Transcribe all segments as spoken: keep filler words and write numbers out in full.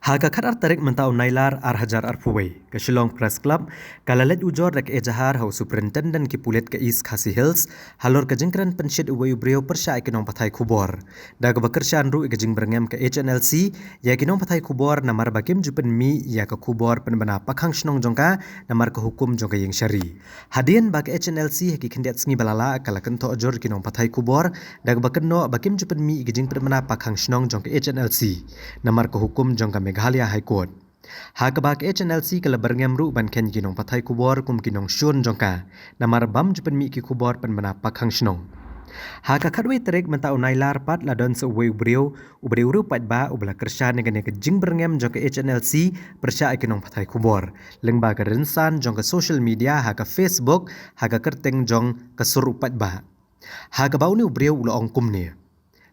Ha ka khatar tarik mynta u Nailar ar hajar arphew wei, ka Shillong Press Club ka la leit ujor da ka ejahar ha u Superintendent ki pulit ka East Khasi Hills halor ka jingkren pynshit uwei u briew pyrshah ïa ki nongpathai khubor, da kaba kyrshan ruh ïa ka jingbyrngem ka H N L C ïa ki nongpathai khubor namar ba kim ju pynmih ïa ka khubor pynbna pakhang shnong jong ka namar ka hukum jong ka ïingshari. Hadien ba ka H N L C ha ki khyndiat sngi ba la leit ka la kynthoh jur ki nongpathai khubor da kaba kynnoh ba kim ju pynmih ïa ka jingpynbna pakhang shnong jong ka H N L C namar ka hukum jong ka Meghalaya High Court. Ha kaba ka H N L C ka la byrngem ruh ban kheiñ ïa ki nongpathai khubor kum ki nongshun jong ka namar bym ju pynmih ki khubor pynbna pakhang shnong. Ha ka khatwei tarik mynta u Nailar pat la don sa uwei u briew, u briew ruh pat ba uba la kyrshan ïa kane ka jingbyrngem jong ka H N L C pyrshah ïa ki nongpathai khubor lyngba ka rynsan jong ka social media ha ka Facebook ha ka kyrteng jong ka Sur u Paidbah. Ha kaba une u briew u la ong kumne: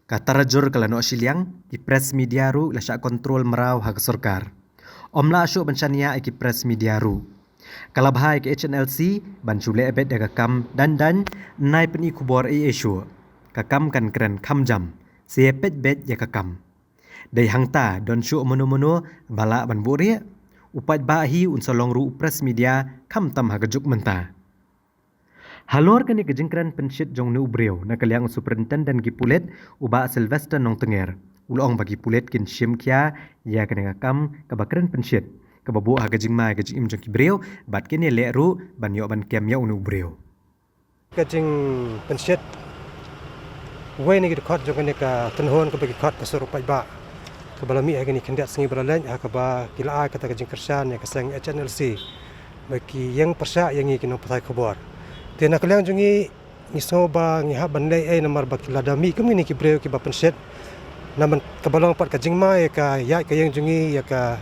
ka tarajur ka la noh shiliang, ki press media ruh la shah kontrol mraw ha ka sorkar. Ym lah shuh ban shaniah ïa ki press media ruh. Ka la bha ïa ka H N L C ban shu leh beit ïa ka kam dang dang, nai pyni khubor ei ei shuh. Ka kam kan kren kham jam, sa ïa peit beit ïa ka kam. Dei hangta don shuh mano mano ba lah ban buhrieh. U Paidbah hi un sa long ruh u press media khamtam ha ka juk mynta. Halor kane ka jingkren pynshit jong une u briew, na ka liang u Superintendent ki pulit, u Bah Sylvester Nongtnger, u la ong ba ki pulit kin shim khia ïa kane ka kam kaba kren pynshit, kaba buh ha ka jingma ïa ka jingim jong ki briew bad kin ïaleh ruh ban ïoh ban kem ïa une u briew. Ka jingpynshit uwei na ki dkhot jong kane ka tnhun kaba ki khot ka Sur u Paidbah, kaba la mih ha kine ki khyndiat sngi ba la leit, ha kaba ki la ai kata ka jingkyrshan ïa ka seng H N L C ba ki ïeng pyrshah ïa ngi ki nongpathai khubor. Te na ka liang jong ngi, ngi sngew ba ngi hap ban leh ei namar ba ki la da mih kum kine ki briew kiba pynshit. Namar kaba long pat ka jingma ïa ka ïaid ka ïeng jong ngi, ïa ka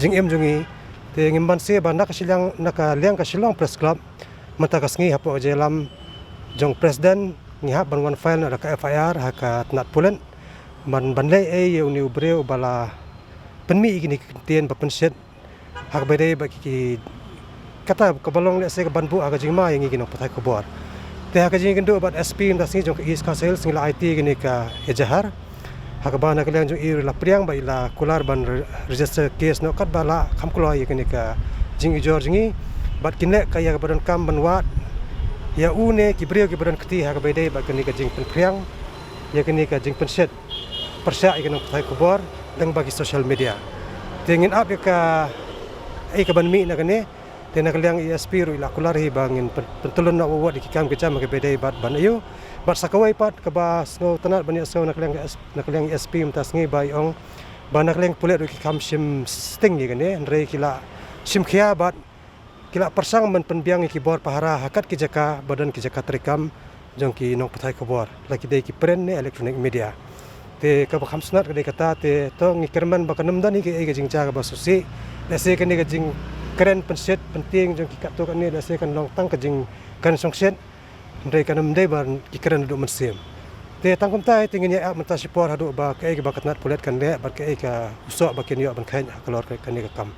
jingim jong ngi. Te ngim banse ba na ka shiliang, na ka liang ka Shillong Press Club mynta ka sngi hapoh ka jingïalam jong President ngi hap ban wan file noh da ka F I R ha ka tnat pulit ban, ban leh ei ïa une u briew ba la pynmih ïa kine ki kyntien ba pynshit ha kaba dei ba ki, ki, kata kaba long lehse ka ban buh ha ka jingma ïa ngi ki nongpathai khubor. Te ha ka jingïakynduh bad S P mynta sngi jong ka East Khasi Hills ngi la aiti kane ka ejahar, ha kaba na ka liang jong i la pdiang ba i la kular ban re-, register case noh katba la kham kloi ïa kane ka jingujor jong ngi bad kin leh ka ïa kaba donkam ban wad ïa une ki briew kiba don kti ha kaba dei bad kane ka jingpynphriang ïa kane ka jingpynshit pyrshah ïa ki nongpathai khubor lyngba ki social media. Te ngin ap ïa ka, ïa ka ban mih na kane. Te na ka liang i S P ruh i la kular hi ba ngin pyn-, pyntylun noh wad ïa ki kam ki jam ha kaba dei bad ban aiu. Bad sa kawei pat kaba sngewtynnat ban ïa sngew na ka liang i S-, na ka liang i S P mynta sngi ba i ong ba na ka liang pulit ruh ki kham shim sting ïa kane, hynrei ki la shim khia bad ki la pyrshang ban pynbiang ïa ki bor pahara ha kat ki jaka ba don ki jaka treikam jong ki nongpathai khubor, la ki dei ki print ne electronic media. Te kaba kham sngewtynnat ka dei kata, te to ngi kyrmen ba kan ym don hi kaei ka jingjia kaba sngewsih. Lehse kane ka jingkren pynshit pyntieng jong ki katto katne lehse kan long tang ka jingkren shongshit, hynrei kan ym dei ban ki kren haduh mynsiem. Te tang kumta te ngin ïa ap mynta shipor haduh ba kaei kaba ka tnat pulit kan leh bad kaei ka u soh ba kin ïoh ban kheiñ halor kane ka kam.